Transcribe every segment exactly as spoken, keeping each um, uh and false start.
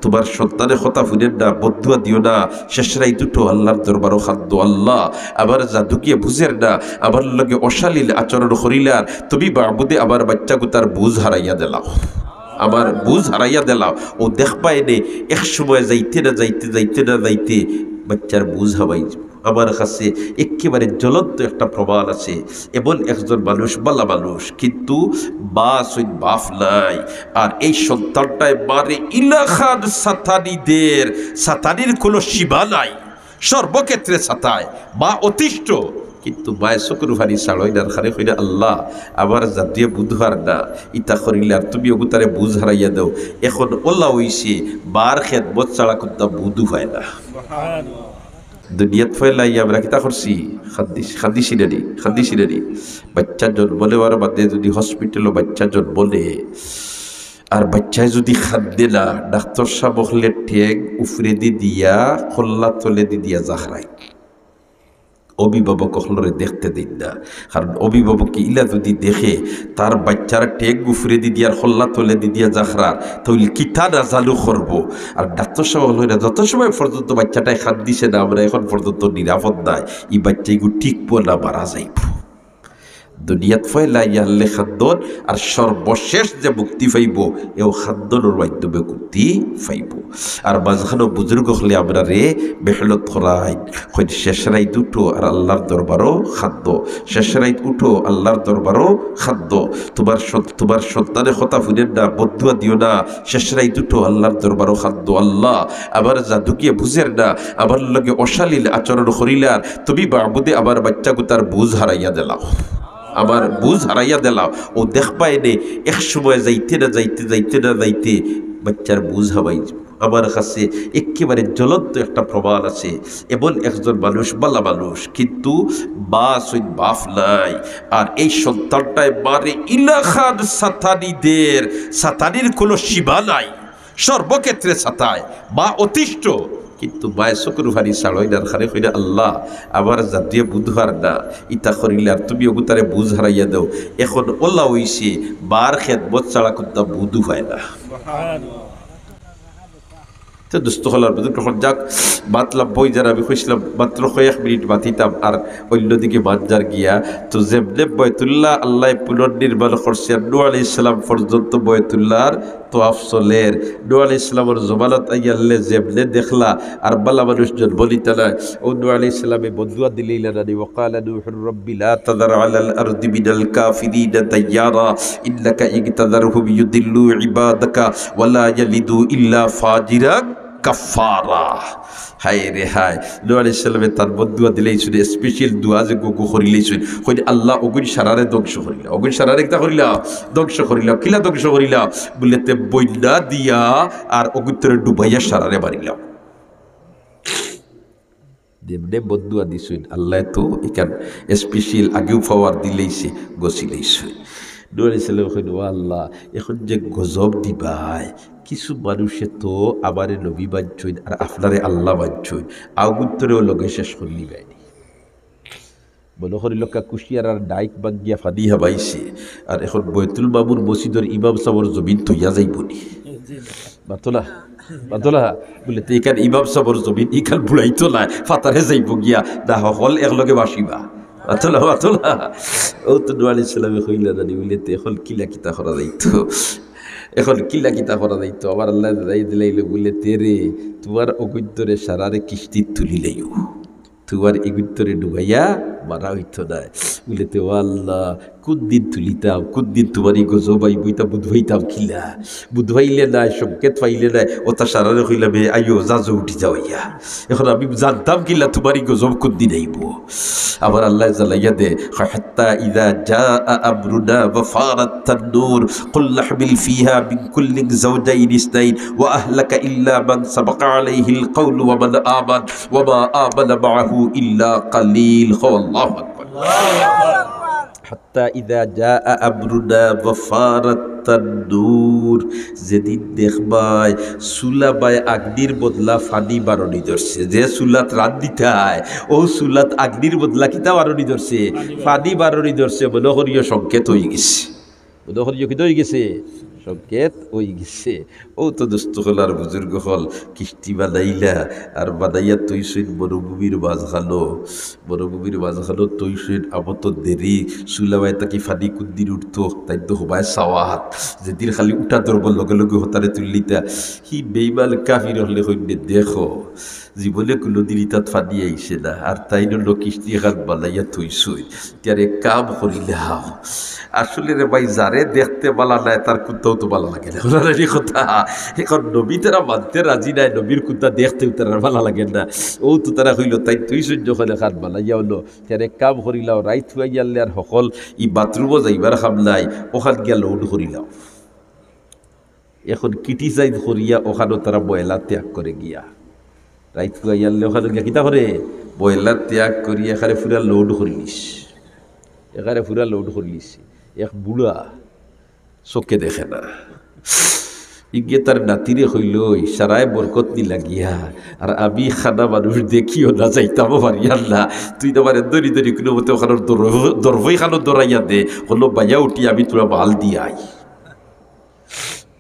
তুমার সন্তানে কথা হুনের না, বদদুয়া দিও না, শেষ রাইত উঠো, আল্লার দরবারো খান্দো, "আল্লাহ, আমার জাদুকিয়ে বুঝের না, আমার লগে অশালীন আচরণ করিলার, তুমি মাবুদে আমার বাইচ্চাগুতার বুঝ হারাইয়া দিলাও, আমার বুঝ হারাইয়া দিলাও।" অউ দেখবায় নে, এক সময় যাইতে না যাইতে, যাইতে না যাইতে, বাইচ্চার বুঝ হামাই যাইবো। আমার কাছে একেবারে জ্বলন্ত একটা প্রমাণ আছে, এমন একজন মানুষ, বালা মানুষ, কিন্তু মা সইন, বাফ নাই। আর এই সন্তানটায় মারে ইলাখান সাতানি দের, সাতানির কোনো সীমা নাই, সর্বক্ষেত্রে সাতায়, মা অতিষ্ঠ। কিন্তু মায় চকুর পানি ছাড়ইন না, আর খালি কইরা, "আল্লাহ, আমার জাদুয়ে বুধবার না, ইতা করিলার, তুমি অগুতারে বুঝ হারাইয়া দেও।" এখন অলা অইছে, মার খেদমত ছাড়া কুন্তা বুধ হয় না। দুনিয়াত পয়লা আইয়া আমরা কিতা করছি? খান্দিছি, খান্দিছি না নি? খান্দিছি না নি? বাইচ্চা জন্ম নেওয়ার বাদে যুদি হসপিটালো বাইচ্চা জন্ম নেয়, আর বাইচ্চায় যুদি খান্দে না, ডাক্তর সাব অকলে ঠেং উফরেদি দিয়া, কল্লা তলেদি দিয়া জাখরাইন। অভিভাবক অকলরে দেখতে দেইন না, কারণ অভিভাবকে ইলা যুদি দেখে, তার বাইচ্চার ঠেং উফরেদি দিয়ার কল্লা তলেদি দিয়া জাখরার, তাইলে কিতা না জানু করবো। আর ডাক্তর সাব অকলে কইরা, যত সময় পর্যন্ত বাইচ্চাটায় খান্দিছে না, আমরা এখন পর্যন্ত নিরাপদ নায়, ই বাইচ্চা ইগু টিকবো না মারা যাইবো। দুনিয়াত পয়লা আইয়া হারলে খান্দন, আর সর্বশেষ যে মুক্তি পাইবো, এও খান্দনর মাধ্যমে মুক্তি পাইবো। আর মাঝখানো বুজুর্গ অকলে আমরারে মেহনত করাইন, কইন, "শেষ রাইত উঠো আর আল্লার দরবারো খান্দো, শেষ রাইত উঠো আল্লার দরবারো খান্দো।" তুমার সন-, তুমার সন্তানে কথা হুনের না, বদদুয়া দিও না, শেষ রাইত উঠো আল্লার দরবারো খান্দো, "আল্লাহ, আমার জাদুকিয়ে বুঝের না, আমার লগে অশালীন আচরণ করিলার, তুমি মাবুদে আমার বাইচ্চাগুতার বুঝ হারাইয়া দিলাও, আমার বুঝ হারাইয়া দিলাও।" অউ দেখবায় নে, এক সময় যাইতে না যাইতে, যাইতে না যাইতে, বাইচ্চার বুঝ হামাই যাইবো। আমার কাছে একেবারে জ্বলন্ত একটা প্রমাণ আছে, এমন একজন মানুষ, বালা মানুষ, কিন্তু মা সইন, বাফ নাই। আর এই সন্তানটায় মারে ইলাখান সাতানি দের, সাতানির কোনো সীমা নাই, সর্বক্ষেত্রে সাতায়, মা অতিষ্ঠ। কিন্তু মায় চকুর পানি ছাড়ইন না, আর খালি কইরা, "আল্লাহ, আমার জাদুয়ে বুধবার না, ইতা করিলার, তুমি অগুতারে বুঝ হারাইয়া দেও।" এখন অলা অইছে, মার খেদমত ছাড়া কুন্তা বুধ হয় না। তো দোস্ত অকল, আর বুজুর্গ অকল, যাক, মাত লম্বা অইযার, আমি কইছিলাম মাত্র কয়েক মিনিট মাতিতাম, আর অইন্যদিকে মাত যার গিয়া। তো যেমনে বয়তুল্লাহ আল্লায় পুনর্নির্মাণ করছে, আর নূহ আলাইহিস সালাম পর্যন্ত বয়তুল্লাহর তওয়াফ চলের। নূহ আলাইহিস সালামর জমানাত আইয়া হারলে যেমনে দেখলা, আর বালা মানুষ জন্ম নিতা নায়। অউ নূহ আলাইহিস সালামে বদদুয়া দিলাইলা না নি, "ওয়াকালা নূহুর রাব্বি লা তাযার আলাল আরদি মিনাল কাফিরিনা দাইয়ারা, ইন্নাকা ইন তাযারহুম ইউদিল্লু ইবাদাকা ওয়ালা ইয়ালিদু ইল্লা ফাজিরান কাফফারা।" হায় রে হায়, নূহ আলাইহিস সালামে তান বদদুয়া দিলাইছইন, special দোয়া যে গু গু করিলাইছইন, কইন, "আল্লাহ, অগুইন সারারে ধ্বংস করিলা, অগুইন সারারে কিতা করিলা? ধ্বংস করিলা।" কিলা ধ্বংস করিলা? বুলে, "তে বন্যা দিয়া আর অগুইন্তরে ডুবাইয়া সারারে মারিলাও।" যেমনে বদদুয়া দিছইন, আল্লায় তো ইখান special আগেউ power দিলাইছে, গছিলাইছইন। নূহ আলাইহিস সালামে কইন, "ও আল্লাহ, এখন যে গজব দিবায়, কিছু মানুষে তো আমারে নবী মানছইন আর আপনারে আল্লাহ মানছইন, অগুইন্তরেও লগে শেষ করিলিবায় নি।" মনো করিলাউক্কা কুশিয়ারার ডাইক ভাঙ্গিয়া পানি হামাইছে, আর এখন বয়তুল মামুর মসজিদর ইমাম সাবর জমিন থইয়া যাইবো নি? মাতলা, মাতলা, বুলে, "তে ইখান ইমাম সাবর জমিন, ইখান বুড়াইতো নায়, ফাতারে যাইবো গিয়া।" না, হকল একলগে বাসিবা। মাতলা, মাতলা। অউ তো নূহ আলাইহিস সালামে কইলা না নি, বুলে, "তে এখন কিলা কিতা করা যাইতো? এখন কিলা কিতা করা যাইতো?" আমার আল্লায় জানাই দিলাইলা, বুলে, "তে রে, তুমার অগুইন্তরে সারারে কিস্তিত তুলিলাইও।" তুমার ইগুইন্তরে ডুবাইয়া মারা অইতো নায়। বুলে, "তে ও আল্লাহ, কুনদিন তুলিতাম, কুনদিন তুমার ই গজব আইবো, ইতা বুধ পাইতাম কিলা? বুধ পাইলে নায়, সংকেত পাইলে নায়, অতা সারারে কইলাম, 'এ আইও, জাজো উঠি যাও ইয়া।' এখন আমি জানতাম কিলা তুমার ই গজব কুনদিন আইবো?" আবার আল্লায় জানাইয়া দে, "হাত্তা ইযা জাআ আমরুনা ওয়া ফারাত তান্নুর, কুল্লা হামিল ফিহা মিন কুল্লিন যাওজাইনি ইসনাইন ওয়া আহলাকা ইল্লা মান সাবাকা আলাইহিল কাউলু ওয়া মান আমান ওয়া মা আমানা মাআহু ইল্লা কালিল।" কও, আল্লাহু আকবার। হাত্তা ইযা জাআ আমরুনা ওয়া ফারাত তান্নুর, যেদিন দেখবায় চুলা বায় আগ্নির বদলা পানি বারনি ধরছে, যে চুলাত রান্দিতায়, অউ চুলাত আগ্নির বদলা কিতা বারনি ধরছে? পানি বারনি ধরছে। মনো করিও সংকেত অইগেছে। মনো করিও কিতা অইগেছে? সংকেত অই গেছে। অউ তো দোস্ত অকল আর বুজুর্গ অকল, কিস্তি বানাইলা, আর বানাইয়া থইছইন মরুভূমির মাঝখানো, মরুভূমির মাঝখানো থইছইন। আমও তো দেরি, চুলা বায় থাকি পানি কুনদিন উঠতো, তাইন তো হবায় চাওয়াত। যেদিন খালি উঠা ধরবো, লগে লগে হতারে তুলিলিতা। হি বেইমান কাফির অকলে কইন নে, দেখো, জীবনে কুনুদিন ইতাত পানি আইছে না, আর তাইন অইলো কিস্তি এখান বানাইয়া থইছইন। তে আর এক কাম করিলাও। আসলে রে ভাই, যারে দেখতে বালা নায়, তার কুন্তাউ তো বালা লাগে না। অলা নানি কথা? এখন নবী তারা মানতে রাজি নায়, নবীর কুন্তা দেখতেউ তারার বালা লাগে না। অউ তো তারা কইলো, তাইন থইছইন যখন এখান বানাইয়া অইলো, তে আর এক কাম করিলাও, রাইত ফুয়াইয়ারলে আর হকল ই বাথরুমো যাইবার কাম নাই, অখান গিয়া load করিলাও। এখন criticize করিয়া অখানো তারা ময়লা ত্যাগ করে গিয়া। রাইত ফুয়াইয়ারলে অখানো গিয়া কিতা করে? ময়লা ত্যাগ করিয়া এখানে পুরা load করিলিছে। এখানে পুরা load করিলিছে। এক বুড়া চউখে দেখে না। ইগে তার নাতিরে কইলো, "ই সারায় বরকত নি লাগিয়া, আর আমি কানা মানুষ দেখিও না, যাইতামও পারিয়ার না। তুই তো আমারে ধরি ধরি কুনুমতে অখানর দর-, দরফইখানো ধরাইয়া দে, অনো বাইয়া উঠি আমি থুড়া বাল দিয়া আই।"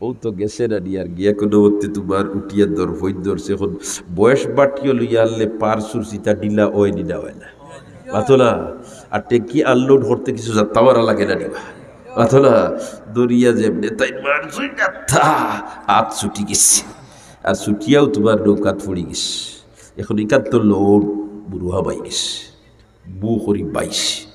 অউ তো গেছে না নি, আর গিয়া কুনুমতে তুমার উঠিয়া দরফই ধরছে। এখন বয়স বাটিও লইয়া আনলে পার সুরসিতা ঢিলা অয় নি না অয় না? মাতো না? আর ট্যাঙ্কি unload করতে কিছু যাত্রা মারা লাগে না নি বা? মাতো না? ধরিয়া যেমনে তাইন মারছইন যাত্রা, আত ছুটি গেছে। আর ছুটিয়াউ তুমার নৌকাত পড়ি গেছে। এখন ইখান তো load বুরুহা বাই গেছে। বু করি বাইছে।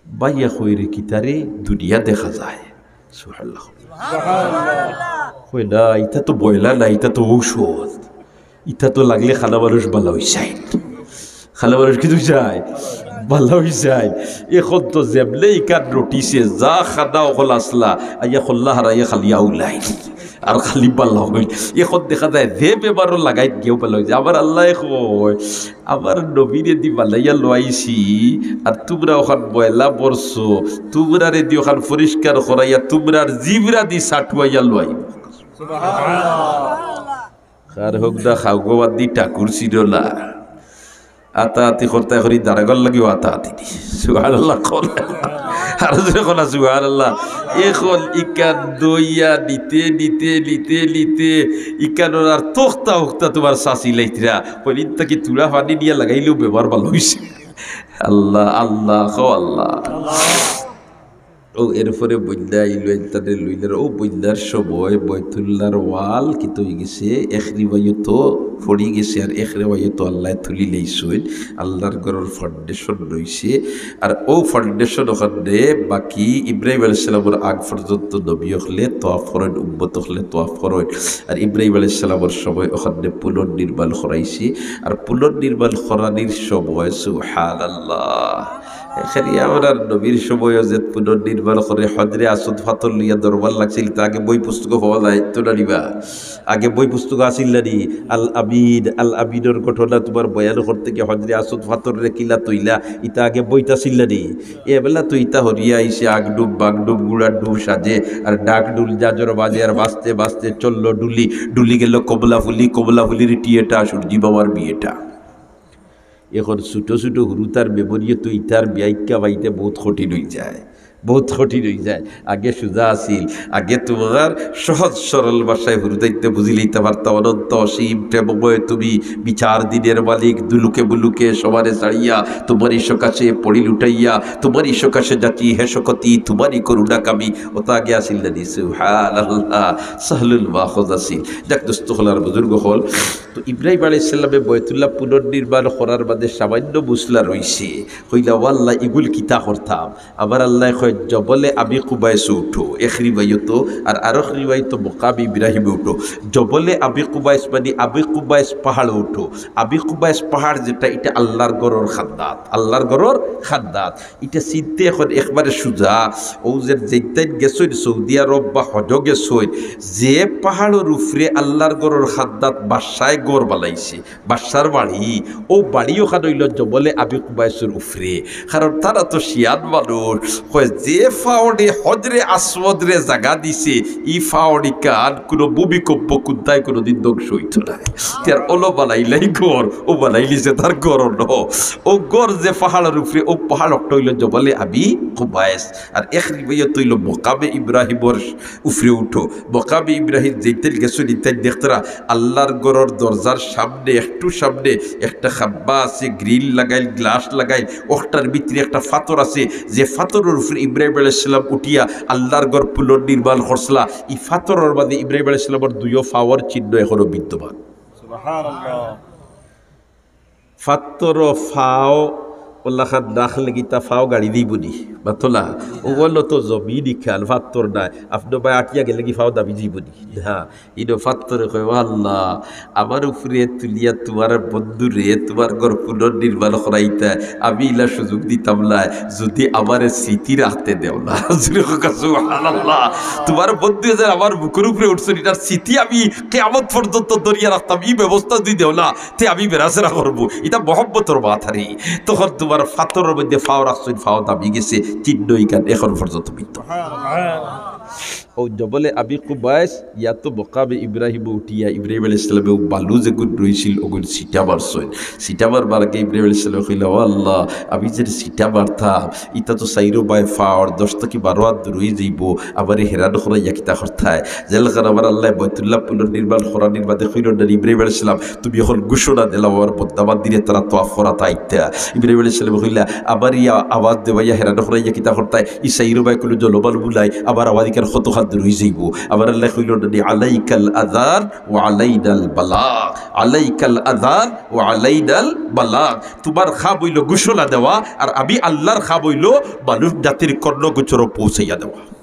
বাইয়া কয়, "রে কিতারে দুনিয়া দেখা যায়।" সুবহানাল্লাহ। কয়, "না, ইতা তো ময়লা না, ইতা তো ঔষধ। ইতা তো লাগলে কানা মানুষ বালা অই যায়। কানা মানুষ কিতা অই যায়? বালা অই যায়।" এখন তো যেমনে ইখান notice-এ যা কানা অকল আছলা, আইয়া কল্লা হারাইয়া খালি আউলাইন। আর খালি বালা অইল। এখন দেখা যায় যে বেমারও লাগাইন গিয়াউ বালা অই যায়। আমার আল্লায় কয়, আমার নবীরে দি বানাইয়া লওয়াইছি, আর তুমরা অখান ময়লা পড়ছো, তুমরারে দি অখান পরিষ্কার করাইয়া তুমরার জিবরা দি সাটুয়াইয়া লওয়াই। কার হোক দা খাওগো বাদ দি ঠাকুর ছিল না। আতাআতি করতে করি দারোগার লাগিও আতাআতি দি। সুবহানাল্লাহ কও। আর জোরে কও না সুবহানাল্লাহ। এখন ইখান দইয়া নিতে, নিতে, নিতে, নিতে, ইখানর আর তখতা উখতা তুমার চাচি লাইতরা। কইন, "ইন থাকি থুড়া পানি নিয়া লাগাইলেউ বেমার বালা অইছে।" আল্লাহ, আল্লাহ, কও আল্লাহ। অউ এরপরে বন্যা আইলো, এনতানে লইলার। অউ বন্যার সময় বয়তুল্লাহর ওয়াল কিতা অই গেছে, এক রিওয়ায়তো পড়ি গেছে, আর এক রিওয়ায়তো আল্লায় তুলি লাইছইন। আল্লাহর ঘরর foundation রইছে। আর অউ foundation অখানে বাকি ইব্রাহিম আলাইহিস সালামর আগ পর্যন্ত নবী অকলে তওয়াফ করইন, উম্মত অকলে তওয়াফ করইন। আর ইব্রাহিম আলাইহিস সালামর সময় অখানে পুনর্নির্মাণ করাইছে। আর পুনর্নির্মাণ করানির সময়, সুবহানাল্লাহ, এখানে আমরার নবীর সময়ও যে পুনর্নির্মাণ করে হজরে আসওয়াদ পাথর লইয়া দরবার লাগছিল, তা আগে বই পুস্তকো পাওয়া যাইতো না নি বা? আগে বই পুস্তকো আছিল না নি? আল আমিন, আল আমিনর ঘটনা তুমার বয়ান করতে গিয়া হজরে আসওয়াদ পাথররে কিলা তইলা, ইতা আগে বইত আছিল না নি? এবেলা তো ইতা হরিয়া আইছে, আগডুম বাগডুম গুড়ার ডুম সাজে, আর ডাক ডুল জাজর বাজে, আর বাজতে বাজতে চললো ডুলি, ডুলি গেল কমলা ফুলি, কমলা ফুলির টিয়েটা, সূর্যি বাবার বিয়েটা। এখন ছোট ছোট হুরুতার memory-ও তো ইতার ব্যাখ্যা পাইতে বউত কঠিন অই যায়, বউত কঠিন অই যায়। আগে সুজা আছিল, আগে তুমার সহজ সরল ভাষায় হুরুতাইন্তে বুঝিলিতা পারতা, অনন্ত অসীম প্রেমময় তুমি, বিচার দিনের মালিক, দুলুকে বুলুকে সবারে ছাড়িয়া, তুমারই সকাশে পড়ি লুটাইয়া, তুমারই সকাশে যাচি হে শকতি, তুমারই করুণা কামি, অতা আগে আছিল না নি? সুবহানাল্লাহ, সাহলুল মাখুজ আছিল। যাক দোস্ত অকল আর বুজুর্গ অকল, তো ইব্রাহিম আলাইহিস সালামে বয়তুল্লাহ পুনর্নির্মাণ করার বাদে সামান্য মুসলা রইছে। কইলা, "ও আল্লাহ, ইগুল কিতা করতাম?" আমার আল্লায় কয়, "জবলে আবি কুবাইসো উঠো", এক রিওয়ায়তো, আর আরক রিওয়ায়তো মকাম ইব্রাহিমে উঠো। জবলে আবি কুবাইস মানি আবি কুবাইস পাহাড়ো উঠো। আবি কুবাইস পাহাড় যেটা, ইটা আল্লাহর ঘরর খান্দাত, আল্লাহর ঘরর খান্দাত। ইটা চিনতে এখন একবারে সুজা। অউ যে যেইনতাইন গেছইন সৌদি আরব বা হজো গেছইন, যে পাহাড়র উপরে আল্লাহর ঘরর খান্দাত বাদশায় ঘর বানাইছে, বাদশার বাড়ি, অউ বাড়ি অখান অইলো জবলে আবি কুবাইসর উফরে। কারণ তারা তো শিয়ান মানুষ, কয় যে ফাওড়ি হজরে আসওয়াদরে জাগা দিছে, ই ফাওড়ি কান কুনু ভূমিকম্প কুন্তায় কুনুদিন ধ্বংস অইতো নায়। তে আর অলো বানাইলাই ঘর, অউ বানাইলিছে তার ঘর অনো। অউ ঘর যে পাহাড়র উফরে, অউ পাহাড় অকটা অইলো জবলে আবি কুবাইস। আর এক রিবায়ত অইলো মকামে ইব্রাহিমর উফরে উঠো। মকামে ইব্রাহিম যেইতাইন গেছইন, ইতাইন দেখতরা আল্লার ঘরর দরজার সামনে, একটু সামনে একটা খাম্বা আছে, গ্রিল লাগাইল, গ্লাস লাগাইল, অকটার ভিতরে একটা ফাতর আছে, যে ফাতরর উফরে ইব্রাহিম আলাইহিস সালাম উঠিয়া আল্লার ঘর পুনর্নির্মাণ করছলা। ই ফাতরর মাঝে ইব্রাহিম আলাইহিস সালামর দুইও ফাওর চিহ্ন এখনো বিদ্যমান। সুবহানাল্লাহ। ফাত্তর ফাও অলাখান রাখলে কিতা ফাও গাড়ি দিবনি? মাতলা, অগুলো তো জমিন ইখান, ফাত্তর নায়। আপনে বায় আটিয়া গেলে কি ফাও দাবি দিবনি? না, ইনো ফাত্তরে কয়, "ও আল্লাহ, আমার উফরে তুলিয়া তুমার বন্ধুরে তুমার ঘর পুনর্নির্মাণ করাইতা, আমি ইলা সুযোগ দিতাম নায়, যুদি আমারে স্মৃতি রাখতে দেও না।" জুরে কউক্কা, "সুবহানাল্লাহ, তুমার বন্ধু যে আমার বুকর উফরে উঠছইন, ইটার স্মৃতি আমি কিয়ামত পর্যন্ত ধরিয়া রাখতাম, ই ব্যবস্থা যুদি দেও না।" তে আমি বেড়াছেড়া করমু, ইটা মহব্বতর মাত আরি। তখন তুমার ফাত্তরর মধ্যে ফাও রাখছইন, ফাও দাবি গেছে, চিহ্ন ইখান এখন পর্যন্ত বিদ্যমান। অউ জবলে আবি কুবাইস, ইয়া তো মকামে ইব্রাহিম উঠিয়া, ইব্রাহিম আলাইহিস সালামে অউ বালু যেগুন রইছিল, অগুন ছিটা মারছইন। ছিটা মারবার আগে ইব্রাহিম আলাইহিস সালামে কইলা, "ও আল্লাহ, আমি যে ছিটা মারতাম, ইটা তো চাইরো বায় ফাওর, দশ থাকি বারো হাত দূর অইযাইবো, আমারে হেরান করাইয়া কিতা করতায়?" যেলাখান আমার আল্লায় বাইতুল্লাহ পুনর্নির্মাণ করানির বাদে কইলা, "না, ইব্রাহিম আলাইহিস সালাম, তুমি এখন ঘোষণা দিলাও, আমার বন্দা বান্দিরে তারা তওয়াফ করাত আইতা।" ইব্রাহিম আলাইহিস সালামে কইলা, "আমারে ইয়া আওয়াজ দেওয়াইয়া হেরান করাইয়া কিতা করতায়? ই চাইরো বায় কুনু জনমানব নাই, আমার আওয়াজ ইখান কতখান দূর অইযাইবো।" আমার আল্লায় কইলা, "না, আলাইকাল আযান ওয়া আলাইনাল বালাগ, আলাইকাল আযান ওয়া আলাইনাল বালাগ।" তুমার কাম অইলো ঘোষণা দেওয়া, আর আমি আল্লার কাম অইলো মানুষ জাতির কর্ণ গোচরো পৌঁছাইয়া দেওয়া।